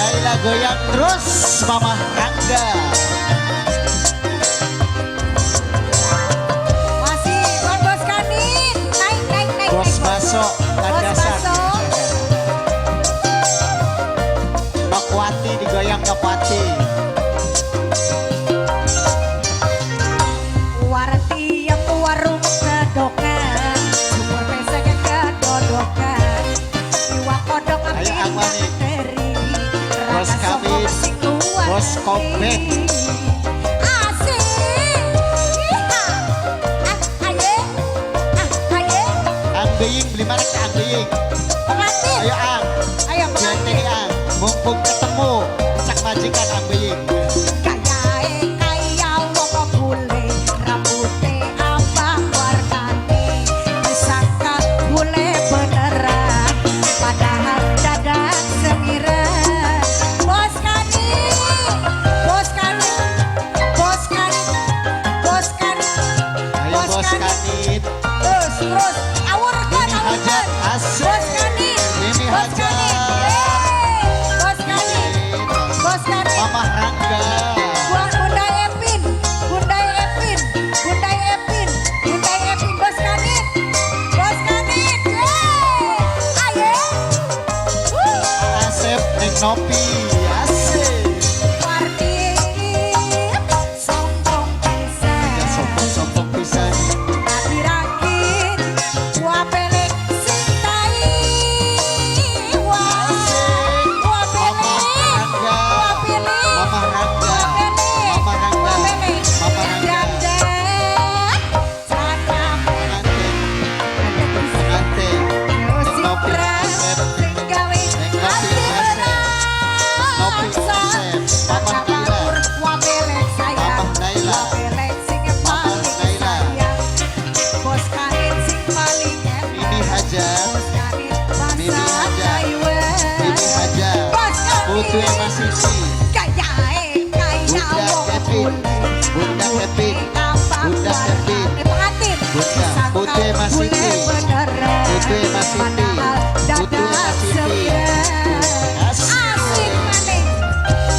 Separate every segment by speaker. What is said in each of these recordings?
Speaker 1: Naila goyang terus, Mama Rangga.
Speaker 2: Masih buat Bos Kanin. Naik, naik, naik.
Speaker 1: Bos
Speaker 2: naik,
Speaker 1: Baso,
Speaker 2: Bos
Speaker 1: landasan.
Speaker 2: Baso.
Speaker 1: Nokwati digoyang Nokwati.
Speaker 2: Warti yang warung kedokan, sumur pesek kedodokan, iwak kodok
Speaker 1: Ayo,
Speaker 2: api
Speaker 1: Angwan nih.
Speaker 2: teri,
Speaker 1: Bos Kawin, Bos Kombek.
Speaker 2: Asik. Iha. Ah, aye. Ah, aye.
Speaker 1: Ang Beying beli merek Ang Beying.
Speaker 2: Pengantin.
Speaker 1: Ayo Ang,
Speaker 2: Ayo
Speaker 1: ganti
Speaker 2: pengantin.
Speaker 1: Ang. Mumpung ketemu cak majikan Ang Beying.
Speaker 2: Kayae kaya wong bule, rambute abang warnane, disangka bule beneran, padahal dadak sengiran. Bos Kani, Bos Kani, Bos Kani, Bos Kani,
Speaker 1: Ayo Bos Kanit.
Speaker 2: Terus, terus, awurkan,
Speaker 1: Mimi
Speaker 2: awurkan.
Speaker 1: Hajat, asik.
Speaker 2: Bos Kani,
Speaker 1: Mimi
Speaker 2: Bos
Speaker 1: Hajat.
Speaker 2: Kani, eh, Bos Kani, Bos Kani.
Speaker 1: Mama Rangga.
Speaker 2: Buat Bunda Epin, Bunda Epin, Bunda Epin, Bunda Epin, Bos Kanit, Bos Kanit, yeay, aye, Wuh.
Speaker 1: Asep Neng Nopi, asik.
Speaker 2: Warti, sombong pisan,
Speaker 1: Ya sombong-sombong pisan.
Speaker 2: Laki-laki, wapelek sing tai, wah,
Speaker 1: Asik. Mama
Speaker 2: wapelek,
Speaker 1: Rangga.
Speaker 2: wapelek,
Speaker 1: Mama Rangga.
Speaker 2: wapelek,
Speaker 1: Mama Rangga.
Speaker 2: wapelek,
Speaker 1: Mama Rangga.
Speaker 2: dandan, celana
Speaker 1: Pengantin, pengantin. Neng Nopi Asep.
Speaker 2: sing gawe
Speaker 1: Neng Nopi
Speaker 2: ati
Speaker 1: Asep. Nopi Asep. Mama Naila.
Speaker 2: Wapelek sayang,
Speaker 1: Mama Naila.
Speaker 2: wapelek sing
Speaker 1: Mama
Speaker 2: paling
Speaker 1: Naila.
Speaker 2: sayang, Bos Kanit sing paling enak.
Speaker 1: Mimi Hajat.
Speaker 2: Bos Kanit
Speaker 1: Mimi
Speaker 2: basah
Speaker 1: Hajat.
Speaker 2: taiwan.
Speaker 1: Mimi Hajat.
Speaker 2: Bos Kanit.
Speaker 1: Putri Masiti.
Speaker 2: Kayae kaya
Speaker 1: Bunda
Speaker 2: wong
Speaker 1: Kevin.
Speaker 2: bule.
Speaker 1: Bunda Kevin.
Speaker 2: Abang
Speaker 1: Bunda Kevin.
Speaker 2: warnane pengantin.
Speaker 1: Bunda
Speaker 2: Disangka
Speaker 1: Putri Masiti.
Speaker 2: bule beneran.
Speaker 1: Putri Masiti.
Speaker 2: Padahal
Speaker 1: Putri
Speaker 2: dadak
Speaker 1: Masiti.
Speaker 2: sembilan.
Speaker 1: Asik.
Speaker 2: Asik maning.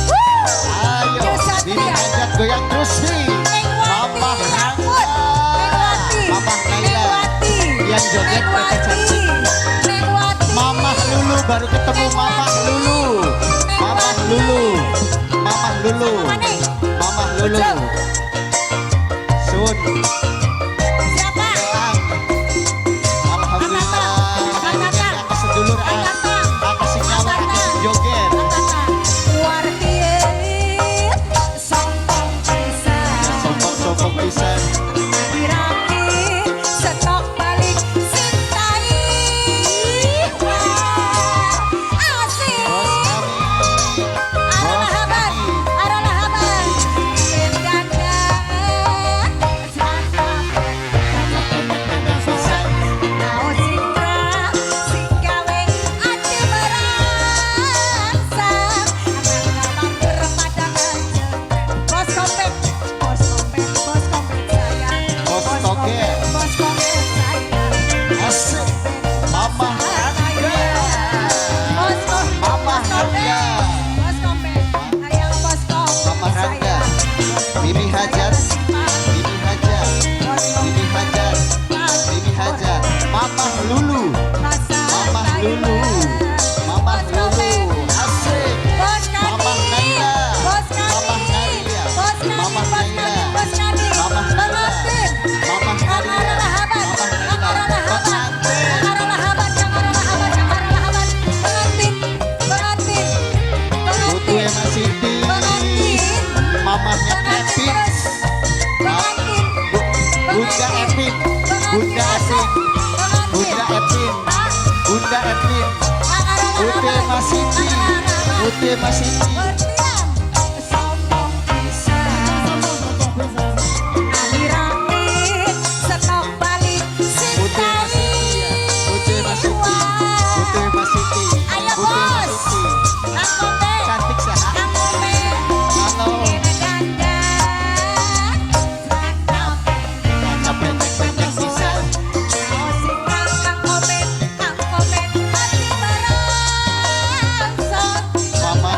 Speaker 2: Wuh.
Speaker 1: Ayo,
Speaker 2: Yo, Satria.
Speaker 1: Mimi Hajat goyang terus nih.
Speaker 2: Neng
Speaker 1: Mama
Speaker 2: Wati,
Speaker 1: Rangga.
Speaker 2: ampun. Neng Wati.
Speaker 1: Mama
Speaker 2: Neng
Speaker 1: Naila.
Speaker 2: Wati.
Speaker 1: Yang joget
Speaker 2: Neng
Speaker 1: mereka
Speaker 2: Wati.
Speaker 1: cantik.
Speaker 2: Neng Wati.
Speaker 1: Mamah Lulu baru ketemu
Speaker 2: Neng
Speaker 1: Mamah
Speaker 2: Wati.
Speaker 1: Lulu.
Speaker 2: Neng
Speaker 1: Mamah
Speaker 2: Wati.
Speaker 1: Lulu. Mamah Lulu.
Speaker 2: Sama maning.
Speaker 1: Mamah Lulu.
Speaker 2: Betul.
Speaker 1: Sun.
Speaker 2: Siapa?
Speaker 1: Ang. Alhamdulillah.
Speaker 2: Kang Tatang.
Speaker 1: Aku sedulur
Speaker 2: Kang
Speaker 1: Ang.
Speaker 2: Tatang.
Speaker 1: Aku sing nyawar, aku sing joget.
Speaker 2: Warti sombong pisan.
Speaker 1: Sombong-sombong pisan.
Speaker 2: Dirakit stok balik sintai. Wah, asik.
Speaker 1: Bos kami.
Speaker 2: Arah
Speaker 1: Bos
Speaker 2: lahaban,
Speaker 1: kami.
Speaker 2: arah lahaban. Yen dandan,
Speaker 1: Pendek pisan.
Speaker 2: Nao citra sing gawe ati merangsang. Nang pada Bos kompet, bos kompet, bos kompet sayang.
Speaker 1: Bos toge.
Speaker 2: Bos kompet sayang.
Speaker 1: Asik. Mama Rangga.
Speaker 2: Bos kompet,
Speaker 1: Mama
Speaker 2: bos kompet,
Speaker 1: Rangga.
Speaker 2: bos kompet, sayang bos kompet
Speaker 1: Mama Rangga.
Speaker 2: sayang.
Speaker 1: Mimi Hajat. Mimi Hajat. Mimi Hajat. Mimi Hajat. Mama Lulu. Mama Lulu. Mama Lulu. Asik.
Speaker 2: Bos
Speaker 1: Mama
Speaker 2: Kanit,
Speaker 1: Naila.
Speaker 2: Bos
Speaker 1: Mama
Speaker 2: Kanit,
Speaker 1: Naila.
Speaker 2: Bos Kanit,
Speaker 1: Mama
Speaker 2: Bos
Speaker 1: Naila.
Speaker 2: Kanit, Bos Kanit,
Speaker 1: Mama Naila.
Speaker 2: Pengantin.
Speaker 1: Mama
Speaker 2: Kang
Speaker 1: Naila.
Speaker 2: Ara Lahaban,
Speaker 1: Mama
Speaker 2: Kang Ara
Speaker 1: Naila.
Speaker 2: Lahaban,
Speaker 1: Pengantin.
Speaker 2: Kang Ara Lahaban, Kang Ara Lahaban, Kang Ara Lahaban, pengantin, pengantin,
Speaker 1: Putri
Speaker 2: pengantin,
Speaker 1: Masiti.
Speaker 2: pengantin,
Speaker 1: Mamahnya
Speaker 2: pengantin
Speaker 1: Kevin.
Speaker 2: terus, pengantin,
Speaker 1: Bunda Epin. Bunda Epin. Bunda Epin. Bunda Epin.
Speaker 2: Kang Ara
Speaker 1: Putri
Speaker 2: Lahaban,
Speaker 1: Masiti.
Speaker 2: Kang Ara Lahaban.
Speaker 1: Putri Masiti.
Speaker 2: Berdiam, sombong pisan. Alirane stok balik
Speaker 1: Putri
Speaker 2: sintai.
Speaker 1: Masiti. Putri Masiti. Putri Masiti.
Speaker 2: Ayo,
Speaker 1: Putri
Speaker 2: Bos.
Speaker 1: Masiti.
Speaker 2: Kang Kombe,
Speaker 1: Cantik sah.
Speaker 2: Kang Kombe,
Speaker 1: Halo.
Speaker 2: Dene dandan, celana
Speaker 1: Kaca pendek-pendek pisan.
Speaker 2: Oh, sing Kang Kombe, Kang Kombe, hati merangsang.
Speaker 1: Mama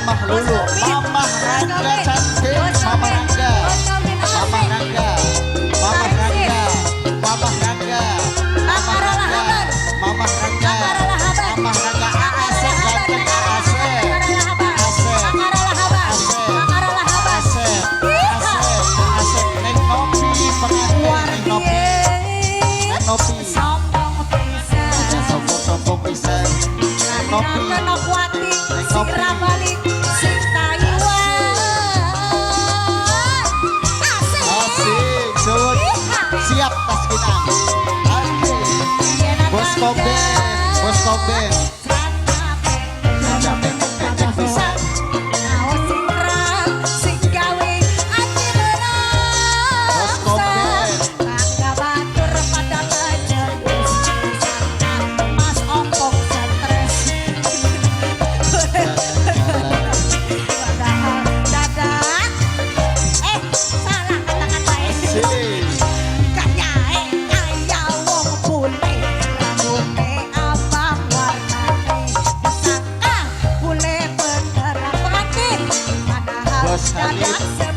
Speaker 1: Mamah Lulu, Mamah Rangga cantik, Mama Rangga, Mama Rangga, Mama Rangga, Mama Rangga, Mama Rangga, Mama Rangga, Mama Rangga, Asep ganteng, Asep, Asep, Asep, Asep, Asep, Asep, Neng Nopi pengantin, Neng Nopi, Neng Nopi,
Speaker 2: Sombong pisan.
Speaker 1: Sombong-sombong pisan, Neng Nopi,
Speaker 2: Kena kuati sing ra bali sing Taiwan. Asik.
Speaker 1: Asik, suwun, siap tas kinang. Oke, bos komben, bos komben. Celana pendek pisan.
Speaker 2: Sing gawe ati
Speaker 1: Bos komben.
Speaker 2: Bangga batur pada ngejedes. Mas Ompong stres. Padahal dadak. Eh, salah kata-kata ini.
Speaker 1: Asik.
Speaker 2: Kayae kaya wong bule, rambute abang warnane, disangka bule beneran pengantin, padahal
Speaker 1: Bos Hanif.
Speaker 2: dadak.